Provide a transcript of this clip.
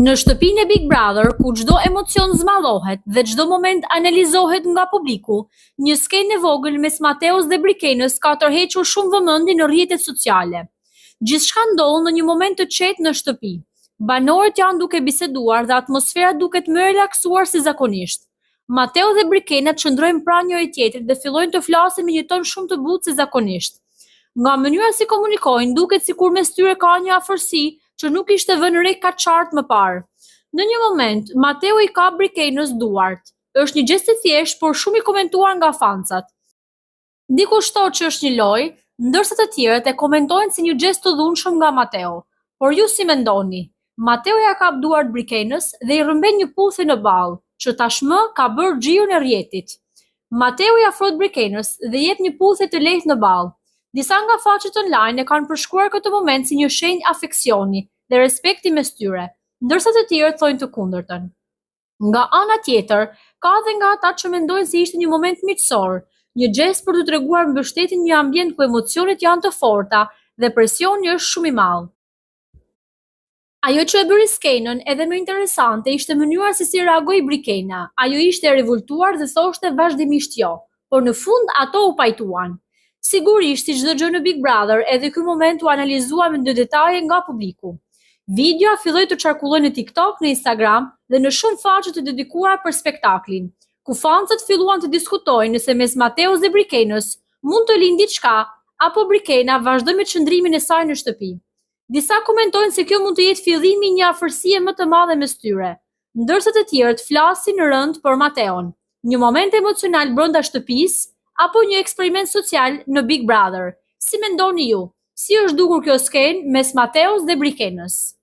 Në shtëpinë e Big Brother, ku çdo emocion zmadhohet dhe çdo moment analizohet nga publiku, një skenë e vogël mes Mateos dhe Brikenës ka tërhequr shumë vëmendje në rrjetet sociale. Gjithçka ndodh në një moment të qetë në shtëpi. Banorët janë duke biseduar dhe atmosfera duket më e relaksuar se zakonisht. Mateo dhe Brikena qëndrojnë pranë njëri-tjetrit dhe fillojnë të flasin me një ton shumë të butë se zakonisht. Nga mënyra si komunikojnë, duket sikur mes tyre ka një afërsi që nuk ishte vënë re kaq qartë më parë. Në një moment, Mateo i kap Brikenës duart. Është një gjest i thjeshtë, por shumë i komentuar nga fansat. Dikush thotë që është një lojë, ndërsa të tjerët e komentojnë si një gjest të dhunshëm nga Mateo. Por ju si mendoni? Mateo ia kap duart Brikenës dhe i rrëmben një puthje në ballë, që tashmë ka bërë xhiron e rrjetit. Mateo i afrohet Brikenës dhe i jep një puthje të lehtë në ballë. Disa nga faqet online e kanë përshkruar këtë moment si një shenjë afeksioni dhe respekti mes tyre, ndërsa të tjerët thonë të kundërtën. Nga ana tjetër, ka dhe nga ata që mendojnë se ishte një moment miqësor, një gjest për të treguar mbështetje në një ambient ku emocionet janë të forta dhe presioni është shumë i madh. Ajo që e bëri skenën edhe më interesante ishte mënyra se si reagoi Brikena. Ajo ishte e revoltuar dhe thoshte vazhdimisht jo, por në fund ato u pajtuan. Sigurisht, si çdo gjë në Big Brother, edhe ky moment u analizua në detaje nga publiku. Videoja filloi të qarkullojë në TikTok, në Instagram dhe në shumë faqe të dedikuara për spektaklin, ku fansat filluan të diskutojnë nëse mes Mateos dhe Brikenës mund të lindë diçka, apo Brikena vazhdoi me qëndrimin e saj në shtëpi. Disa komentojnë se kjo mund të jetë fillimi i një afërsie më të madhe mes tyre, ndërsa të tjerët flasin rëndë për Mateon. Një moment emocional brenda shtëpisë apo një eksperiment social në Big Brother. Si mendoni ju? Si është dukur kjo skenë mes Mateos dhe Brikenës?